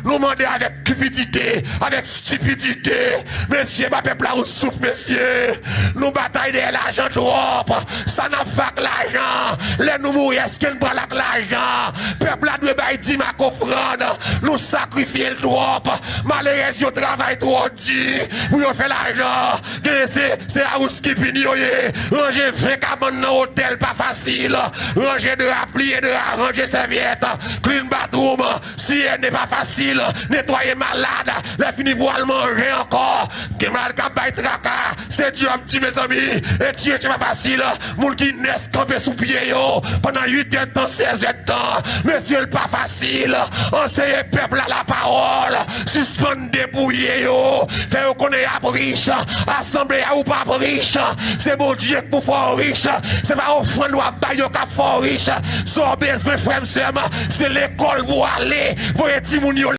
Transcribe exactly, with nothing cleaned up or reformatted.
Nou mande avèk kipidite, avèk stipidite. Mesye, ba pèp la yon souf, mesye. Nou batay dèyè lajan twòp. Sa n ap fè ak lajan? Lè nou mouri, èske n pral ak lajan? Pèp la dwe bay dim ak ofrann. Nou sakrifye l twòp. Malerèz yo travay twò di pou yo fè lajan. Genyen se, se Arous ki pini yo ye. Ranje ven kabann nan otèl pa fasil. Ranje dra, pliye dra, ranje sèvyèt. Clean bathroom, siyène pa fasil. Netwaye malad. Lè fini pou al manje ankò. Gen malad k ap bay traka. Se djòb di, mezanmi. E tire tchè pa fasil. Moun ki nès kanpe sou pye yo pandan uit èdtan, sèz èdtan. Mesye, l pa fasil. Anseye pèp la lapawòl. Sispann depouye yo. Fè yo konnen y ap rich. Asanble a ou p ap rich. Se Bondye k pou fè w rich. Se pa ofrann w ap bay yo k ap fè w rich. Sa w bezwen, frè m, sè m, se lekòl pou w ale. Voye timoun yo